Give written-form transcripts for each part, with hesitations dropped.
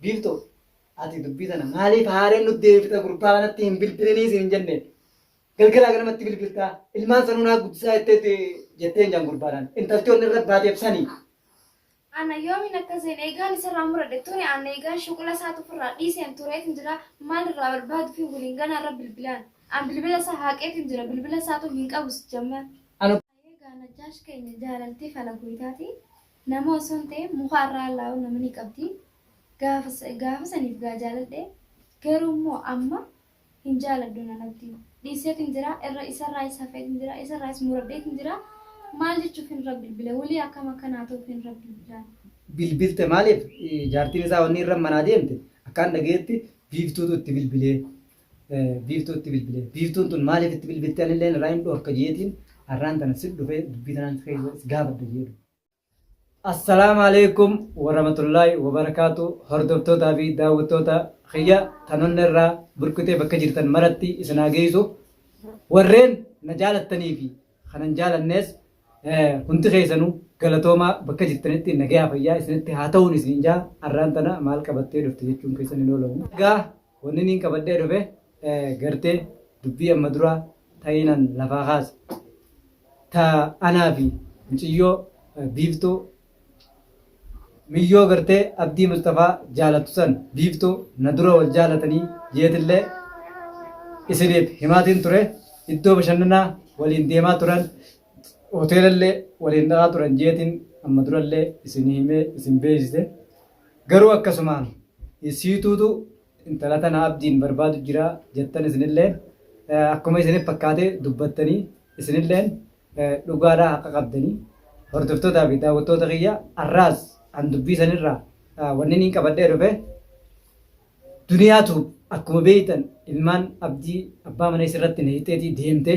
Biiftuu, ati dubbii tana maaliif haareen nutti deebifta gurbaa kanatti hin bilbilinii siin hin jenne. Galgalaa ganamatti bilbiltaa ilmaan sanuu naa guddisaa jettee jettee hin jaan gurbaadhaan. Intalti onni irra baateef sanii. Ana yoomiin akka seene eegaan isarraa muradhe ture ana eegaan shuqula isaatu ofirraa dhiiseen tureetin jira maal irraa barbaaduufin waliin ganaa irra bilbilaan an bilbila isaa haaqeetin jira bilbila isaatu hin qabus jamman. Ano. Eegaa Najjaash keenya jaalaltii fala goytaati nama osoo hin ta'in muka irraa allaa'u nama ni qabdi gaafa gaafa saniif gaa jaaladhe garuu immoo amma hin jaaladhu nan abdii dhiiseetin jira irra isarraayis hafeetin jira isarraayis muradheetin jira maal jechuufin irra bilbile wly akkam akka naa ta'uufin irra bilbilaan. Bilbilte maaliif jaartiin isaa wanni irra manaa deemte akkaan dhagayetti biiftuutu itti bilbilee biiftuu itti bilbilee biiftuun tun maaliif itti bilbilte anilleen irraa hin dhorka jeetiin arraan tana si dhufee dubbii tanaan si keessa si gaafadha jeedhu. Assalaamu Aleeykum Warahmatullaahi Wabarakaatu Hordoftootaa fi daawwattoota kiyya tan onnee irraa burqitee bakka jirtan maratti isin haa geessu. Warreen na jaalattanii fi kan hin jaalannees hundi keessanuu galatoomaa bakka jirtanitti nagayaa fayyaa isinitti haa ta'uun isiniin jaa arraan tana maal qabattee dhufte jechuun keessan hin oolamu. Egaa wanni niin qabadhee dhufe gartee dubbii amma duraa ta'iinan lafaa kaase. Ta anaa fi muciyyoo Biiftuu Miyyoo gartee Abdii Musxafaa jaalattu san Biiftuu na dura wal jaalatanii jeetillee isiniif himaatiin ture. Iddoo bashannanaa waliin deemaa turan, hoteelallee waliin dhaqaa turan jeetiin amma durallee isinii himee isin beeksise. Garuu akkasumaan isiituutu intala tana Abdiin barbaadu jira jettan isinilleen akkuma isinif fakkaate dubbattanii isinilleen dhugaadhaa haqa qabdanii hordoftootaa fi daawwattoota kiyya arraas an dubbii sanirraa wanni niin qabadhee dhufe Duniyaa Tube akkuma beektan ilmaan Abdii abbaa mana isirratti nayxeetii deemte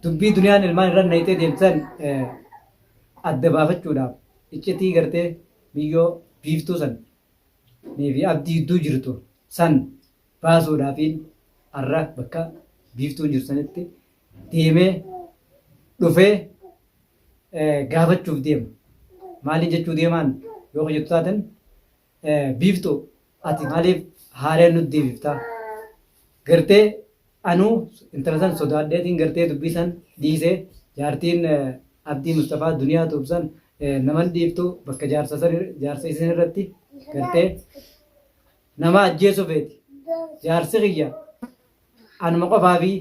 dubbii duniyaan ilmaan irra nayxee deemte san adda baafachuudhaaf iccitii gartee miyyoo biiftuu san fi Abdii gidduu jirtu san baasuudhaafiin arra bakka Biiftuun jirtu sanitti deemee dhufee gaafachuuf deema. Maaliin jechuu deemaan yoo ka jettu taatan Biiftuu ati maaliif haareen nutti deebiftaa? Gartee anuu intala san sodaadheetiin gartee dubbii san dhiisee jaartiin Abdii Mustafaa Duniyaa Tuub san naman dhiiftu bakka jaarsa san jaarsa isin irratti gartee nama ajjeesu feeti. Jaarsi kiyya anuma qofaafi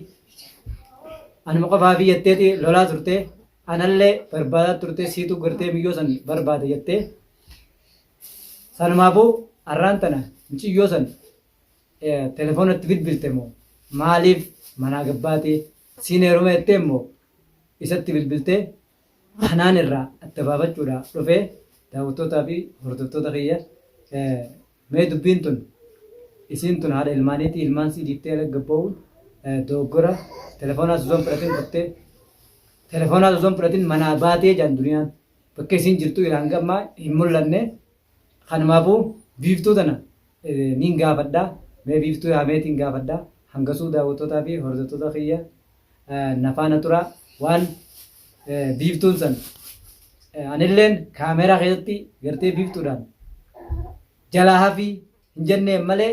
anuma qofaafi jetteeti lolaa turte anallee barbaadaa turte siitu gartee miyyoo san barbaada jettee sanumaafuu arraan tana muciyyoo san telefoonatti bilbilte moo maaliif manaa gabbaatee siin heeruma jettee immoo isatti bilbiltee kanaan irraa adda baafachuudhaa dhufee daawwattootaa fi hordoftoota kiyya mee dubbiin tun isiin tun haadha ilmaaniitii ilmaan sii dhiiftee ala gabba'uun dogoggora telefoonaas osoo hin fudhatin kuttee telefoonaas osoo hin fudhatin manaa baatee jaan duniyaan bakka isiin jirtu ilaa hanga ammaa hin mul'anne. Kanumaafuu Biiftuu tana niin gaafadha. Mee Biiftuu yaameetiin gaafadha. Hangasuu daawwattootaa fi hordoftoota kiyya na faana turaa. Waan Biiftuun san anilleen kaameeraa keessatti gartee Biiftuudhaan jalaa hafii hin jenneen malee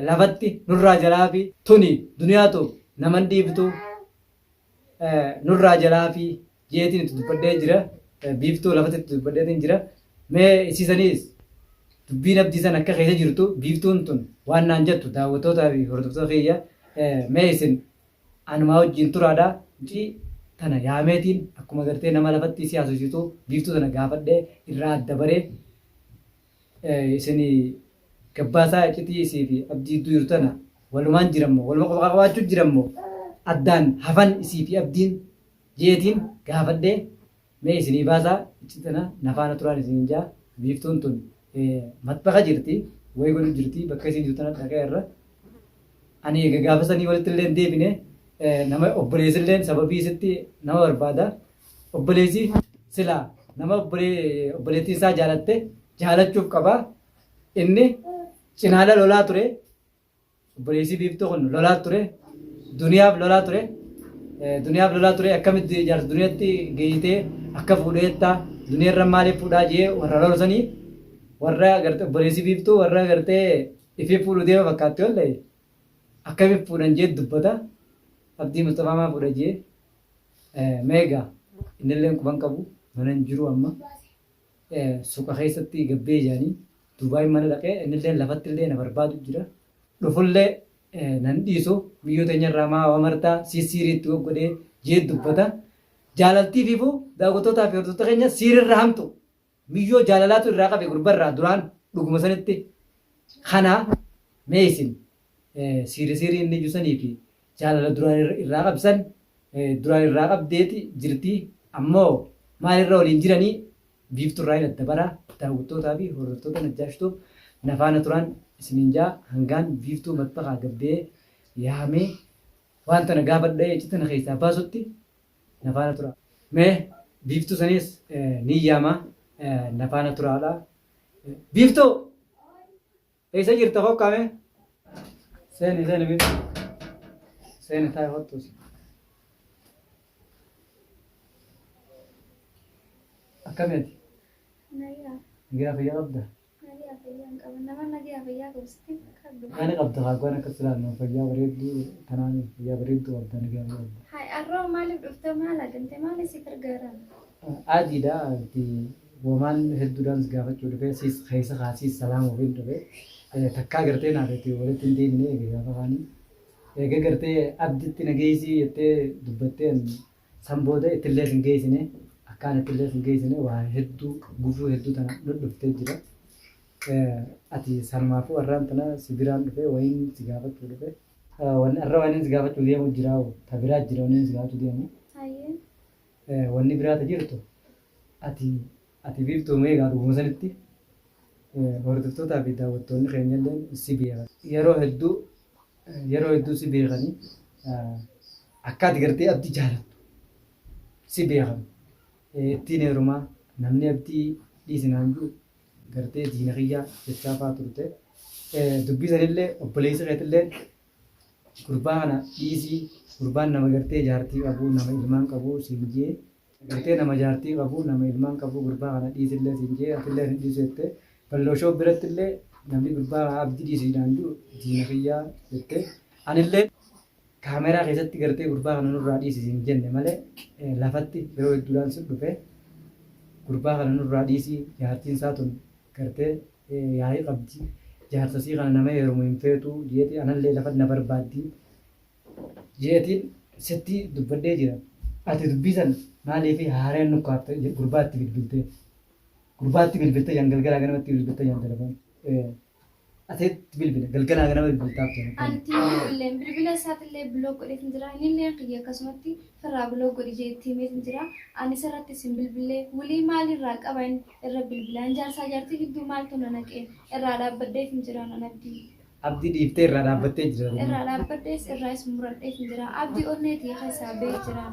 lafatti nurraa jalaa hafii tuni duniyaatu naman dhiiftu nurraa jalaa hafii jeetiin itti dubbadhee jira. Biiftuu lafatti itti dubbadheetiin jira. Mee isiisaniis dubbiin abdii san akka keessa jirtu biiftuun tun waan naan jettu daawwattootaa fi hordoftoota kiyya mee isin anumaa wajjin turaadha. Mucii tana yaameetiin akkuma gartee nama lafatti isii haasofsiisu biiftuu tana gaafadhee irraa adda baree isin gabbaasaa iccitii isii fi abdii gidduu jiru tana walumaan jirammoo waluma qofa qabaachuu jirammoo addaan hafan isii fi abdiin jeetiin gaafadhee mee isinii baasaa iccitii tana na faana turaan isiniin jaa biiftuun tun maxbaxa jirti wayi godhu jirti bakka isiin jirtu tana dhaqee irra ani eega gaafa sanii walitti illee hin deebine nama obboleessi illee sababii isitti nama barbaada obboleessi silaa nama obboleettiin isaa jaalatte jaalachuuf qaba inni cinaala lolaa ture Obboleessi Biiftuu kun lolaa ture. Duniyaaf lolaa ture. Duniyaaf lolaa ture akkamitti jaarsa duniyatti geeyitee akka fuudheetta duniyarra maaliif fuudhaa jee warra lolu sanii Warra gartee obboleessi Biiftuu warra gartee ifii fuudhu deema fakkaatti wallahi. Akkamiif fuudhan jee dubbata. Abdii Musxafaa maa fuudha jee. Meegaa innilleen quban qabu mana hin jiru amma. Suuqa keessatti gabbee jaanii Dubaay mana dhaqee innilleen lafatti illee na barbaadu jira. Dhufullee nan dhiisu biyyoo teenyarraa maa waa martaa siirii itti goggodhee jee dubbata. Jaalaltii fiifuu daawwattootaa fi hordoftoota keenya siirirra hamtu. Miyyoo jaalalaatu irraa qabe gurbarraa duraan dhuguma sanitti kana mee isin siiri siirii inni iju sanii fi jaalala duraan irraa qabsan duraan irraa qabdeeti jirti ammoo maalirra waliin jiranii Biiftu irraa hin adda bara daawwattootaa fi hordoftoota Najjaash Tube na faana turaan isiniin jaa hangaan Biiftuu matbakaa gabbee yaamee waan tana gaafadhee iccitii tana keessaa baasutti na faana turaa. Mee Biiftuu saniis niin yaama na faana turaadha. Biiftuu! Eessa jirta kokkaa mee? Seeni seeni Biiftuu. Seeni taa'i hottu. Akkami ati? Nagaa. Nagaa fayyaa qabda? Nagaa fayyaa hin qabu. Nama nagaa fayyaa qabu sitti hin fakkaatu. Ani qabda kaa akkas ilaallu fayyaa bareedduu tanaan fayyaa bareedduu qabda nagaa fayyaa qabda. Hai arroo maaliif dhufte maal agante maaliif si gargaaran? Adiidha itti womaan hedduudhaan si gaafachuu dhufe siis keessa kaa siis salaamuuf hin dhufe takkaa gartee naaf itti walitti hin deemine eega gaafa kaanii eega gartee abditti na geessii jettee dubbattee san booda ittillee sin geessine akkaan ittillee sin geessine waa hedduu gufuu hedduu tana dhudhuftee jira. Ati sanumaafuu har'aan tana si biraan dhufe wayiin si gaafachuu dhufe. Har'a wanni si gaafachuu deemu jira ta biraa jira wanni si gaafachuu deemu. Wanni biraa ta jirtu ati ati Biiftuu mee egaa dhuguma sanitti hordoftootaa fi daawwattoonni keenyalleen si beekan. Yeroo hedduu yeroo hedduu si beekanii akka ati gartee abdii jaalattu si beekan. Ittiin heerumaa namni abdii dhiisi naan jiru gartee diina kiyyaa jechaa faa turte. Dubbii sanillee obboleessi keetilleen gurbaa kana dhiisii gurbaan nama gartee jaartii qabu nama ilmaan qabu siin jee gartee nama jaartii qabu nama ilmaan qabu gurbaa kana dhiisillee siin jee atillee hin dhiisu jettee ballooshoo birattillee namni gurbaa abdii dhiisii naan jiru diina kiyyaa jettee anillee kaameraa keessatti gartee gurbaa kana nurraa dhiisi siin jenne malee lafatti yeroo hedduudhaan si dhufe gurbaa kana nurraa dhiisii jaartiin isaa tun gartee yaa'ii qabdi jaarsa isii kana nama heerumu hin feetu jeeti anallee lafa na barbaaddi jeetiin sitti dubbadhee jira. Ati dubbii san maaliif haareen nukkaafte gurbaatti bilbiltee gurbaatti bilbiltee jan galgalaa ganamatti bilbiltee jan telefoon ati bilbile galgalaa ganama bilbiltaaf jan. Ani itti bilbileen bilbila isaatillee block godheetin jira. Innillee kiyya akkasumatti firraa block godhi jee itti himeetin jira. Ani isarratti isin bilbilee wulii maalirraa qaba inni irra bilbilaan jaarsaa jaartii gidduu maaltu na naqee irraa dhaabbadheetin jira nan abdii. Abdii dhiiftee irraa dhaabbattee jira. Irraa dhaabbadhees irraas muradheetin jira. Abdii onnee tiyya keessaa ba'ee jira.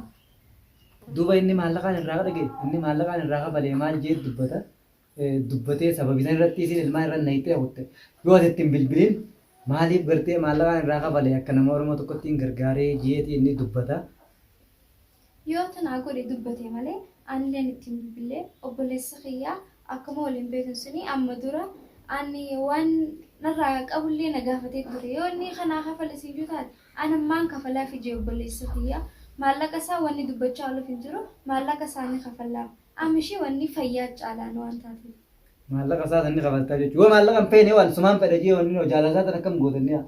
Duuba inni maallaqaan irraa dhage inni maallaqaan irraa kafalee maal jee dubbata dubbatee sababii san irratti isin ilmaan irra nayitee kutte yoo ati ittiin bilbilin maaliif gartee maallaqaan irraa kafalee akka nama Oromoo tokkotti hin gargaaree jeeti inni dubbata. Yoo tanaa godhe dubbate malee anilleen ittiin bilbilee obboleessi kiyyaa akkuma waliin beeknu suni amma dura ani waan narraa qabullee na gaafatee ture. Yoo inni kanaa kafale siyyuu taate anammaan kafalaaf ijee obboleessi kiyyaa maallaqa isaa wanni dubbachaa ooluuf hin jiru maallaqa isaa ni kafalaaf. Amishii wanni fayyaa caalaan waan taateef. Maallaqa isaa sanni kafaltaa jechuudha. Yoo maallaqa hin feene waan sumaan fedha jee wanni jaalala isaa tan akkam gootanni haa.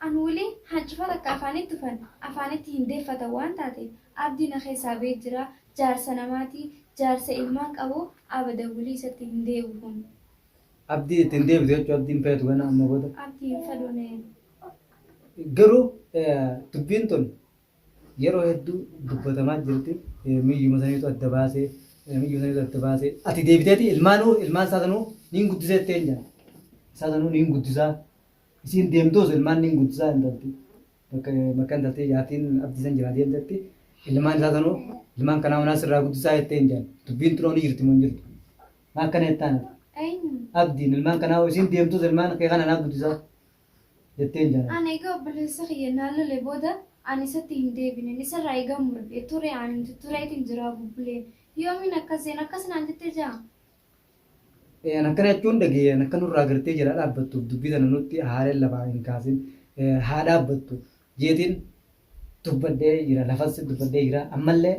An wuli hancufa takka afaanitti tufan afaanitti hin deeffatan waan taateef abdii na keessaa ba'ee jira jaarsa namaati jaarsa ilmaan qabu abada wulii isatti hin deebi'u. Abdii ittiin deebitu jechuudha abdiin feetu gana amma booda. Abdii hin fedhuune. Garuu dubbiin tun yeroo hedduu dubbatamaa jirti. Miyyuma saniitu adda baasee miyyuma saniitu adda baasee ati deebiteeti ilmaanuu ilmaan isaa sanuu niin guddisee jetteen jira. Isaa sanuu niin guddisaa. Isiin deemtuus ilmaan niin guddisaa intalti. Bakka bakka intalti jaartiin abdii san jira deemtetti ilmaan isaa sanuu ilmaan kanaa manaa sirraa guddisaa jetteen jira. Dubbiin tunoo ni jirti moo hin jirtu? Maa akkana jettaan ati? Eenyu? Abdiin ilmaan kanaa isiin deemtuus ilmaan kee kana naa guddisaa jetteen jira. Ani egaa obboleessa kiyya naa lole booda ani isatti hin deebine isarraa egaa muradhe ture ani tureetiin jira bubbulee yoomiin akkas seen akkas naan jettee jaa. An akkana jechuun dhagaye an akka nurraa gartee jalaa dhaabbattuuf dubbii tana nutti haareen lafaa hin kaasin haa dhaabbattu jeetiin dubbadhee jira lafas dubbadhee jira ammallee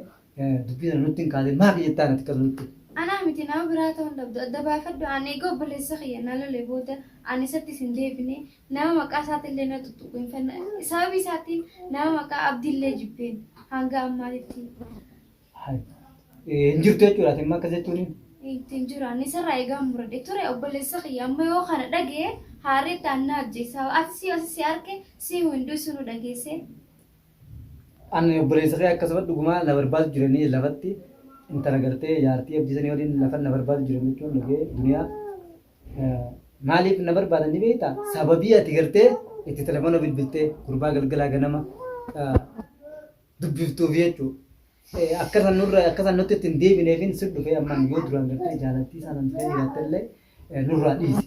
dubbii tana nutti hin kaasin maaf jettaan ati akkas nutti. Anaa miti nama biraa ta'uu hin dhabdu adda baafadhu ani eega obboleessa kiyya na lole booda ani isattis hin deebine nama maqaa isaatillee na tuttuqu hin fedhu sababii isaatiin nama maqaa abdiillee jibbeen hanga ammaatitti. Hin jirtu jechuudha ati amma akkas jechuun. Itti hin jiru ani isarraa eegaan muradhe ture obboleessa kiyya amma yoo kana dhagaye haaree itti annaa ajjeessa ati si yoo si arke si hunduu sunu dhageesse. Ani obboleessa kee akkasuma dhugumaa na barbaadu jiranii lafatti intala gartee jaartii abdii sanii waliin lafa na barbaadu jiran jechuun dhagee duniyaa maaliif na barbaadan ni beektaa sababii ati gartee itti telefoona bilbiltee gurbaa galgalaa ganama dubbiftuuf jechuudha. Akka san nurra akka san nutti itti hin deebineefin si dhufee amman yoo duraan gartee jaalattii isaan hanfee jiraatte illee nurraa dhiisi.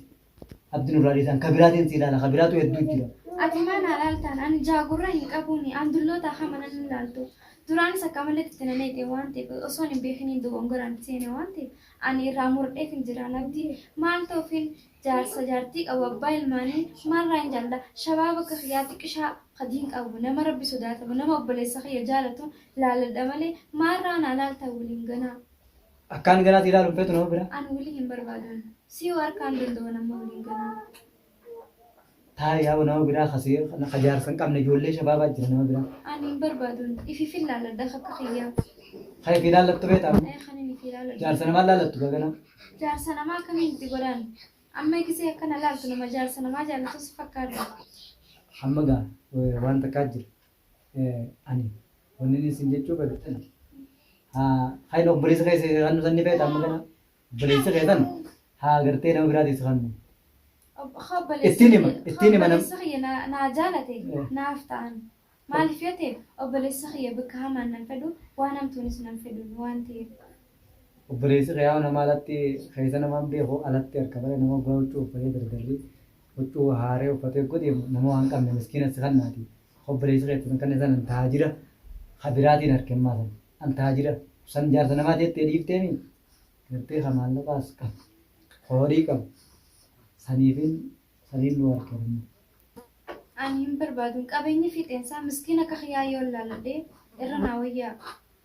Abdi nurraa dhiisi. An kabiraatiin si ilaala. Kabiraatu hedduu jira. Ati maa naa laaltaan ani jaagurra hin qabuuni an dulloota hama nan laaltu duraanis akka malletti itti na neexe waan ta'eef osoon hin beekiniin dogongoraan seene waan ta'eef ani irraa murdheefin jiraan abdii maal ta'uufin Jaarsa jaartii qabu abbaa ilmaanii maalraa hin jaalladha shabaaba akka kiyyaa xiqishaa ka diin qabu nama rabbi sodaatamu nama obboleessa kiyya jaalatu laaladha malee maalraa naa laalta waliin ganaa. Akkaan ganaa si ilaalu hin feetu nama biraa. An wly hin barbaadu siyuu harkaa hin danda'u an amma waliin ganaa. Taa'i yaa'u nama biraa ka si ka jaarsa hin qabne ijoollee shabaabaa jira nama biraa. Ani hin barbaadu ifiifin laaladha akka kiyyaa. Ka ifii laallattu feeta amma. Ee kanin ifii laaladhu. Jaarsa namaa laallattu gaa ganaa. Jaarsa namaa akkamiin itti godhaan? Amma gisee akkana laaltu nama jaarsa namaa jaalatu si fakkaata. Amma gaa waan takkaa jira. Ani wanni inni isin jechuu fedhu haa hayin obboleessa keessa isa kannu san ni feeta amma kana obboleessa kee san haa gartee nama biraatii si kannu. Ittiin hima ittiin hima nam. Obboleessa kiyya naa jaalate naaf ta'an. Maaliif yoo ta'e obboleessa kiyya bakka hamaan nan fedhu waan hamtuunis nan fedhu waan ta'eef. Obboleessi kee yaa nama alatti keessa nama hin beeku alatti harka malee nama oggaa huccuu uffatee dardarri huccuu haaree uffatee ogguu deemu nama waan qabne miskiina si kannaati. Obboleessi kee itti sin kanne san an taajira ka biraatiin arke ammaa san an taajira san jaarsa namaa jettee dhiifteemi gartee ka maallaqaas qabu ka horii qabu saniifin saniin nu arke amma. Ani hin barbaadu qabeenyi fiixeensaa miskiina akka kiyyaa yoon laaladhe irra naa wayyaa.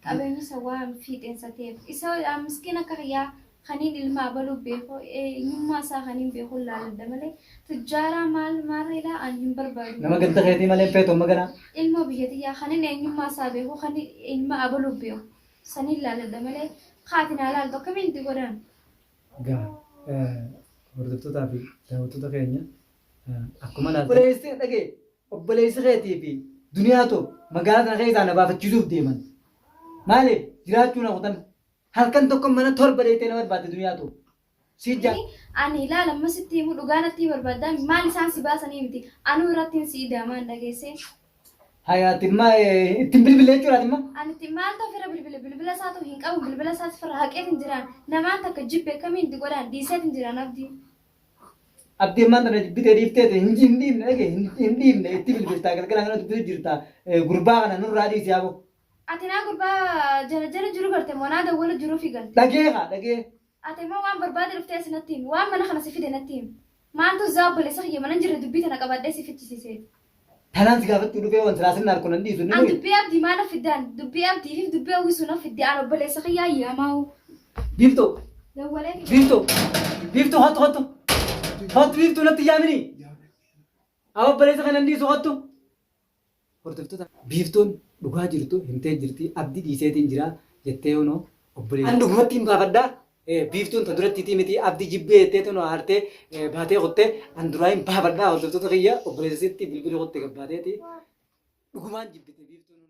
Qabeenyi isa waan fiixeensa ta'eef. Isa miskiina akka kiyyaa kaniin ilma abaluu beeku eenyummaa isaa kaniin beeku laaladha malee tujjaaraa maal maarreedha ani hin barbaadu. Nama ganda keetii malee hin feetu amma ganaa. Ilma biyya tiyyaa kaniin eenyummaa isaa beeku kaniin ilma abaluu beeku saniin laaladha malee kaati naa laaltu akkamiin itti godhan. Egaa hordoftootaa fi daawwattoota keenya akkuma laaltan. Obboleessi dhagee Obboleessi keetii fi duniyaatu magaalaa tana keessaa na baafachiisuuf deeman. Maaliif jiraachuu na kutan. Halkan tokko mana torba dheeytee na barbaadde duniyaatu. Si jaa. Ani ilaal amma sitti himu dhugaa natti barbaaddaa maal isaan si baasanii miti anuu irrattiin si idaamaan dhageessee. Haya ati imma ittiin bilbile jechuudha ati imma. Ani itti maaltu ofirra bilbile bilbila isaatu hin qabu bilbila isaas ofirra haqeetiin jiraan namaan takka jibbe akkamiin itti godhaan dhiiseetiin jiraan abdii. Abdii ammaan tana jibbitee dhiifteeti hin hin dhiifne dhage hin hin dhiifne itti bilbiltaa galgala kana dubbisu jirta gurbaa kana nurraa dhiisi yaaboo. Ati naa gurbaa jala jala jiru garte moo naa dawwala jiru fi galte. Dhagee kaa dhagee. Ati immoo waan barbaade dhuftee as natti himi waan mana kana si fide natti himi. Maaltu zaa obboleessa kiyya mana hin jirre dubbii tana qabadhee si fichisiisee. Tanaan si gaafachuu dhufee waan silaa sirna harku nan dhiisu inni An kuni. dubbii abdii maal fiddaan dubbii abdii fi dubbii hawwisuu na fidde an obboleessa kiyyaa yaamaa'u. Biiftuu. Dawwalee fi. Biiftuu. Biiftuu hottu hottu. Hottu biiftuu natti yaamini. Haa obboleessa kana hin dhiisu hottu. Hordoftoota biiftuun dhugaa jirtu himtee jirti abdii dhiiseetiin jira jettee honoo obboleessa. An dhugumatti hin baafadha. Biiftuun ta durattiitii miti abdii jibbee jettee tunoo aartee baatee kutte an duraa hin baafadha hordoftoota kiyya obboleessa sitti bilbilii kutte gabbaateeti dhugumaan jibbite biiftuun.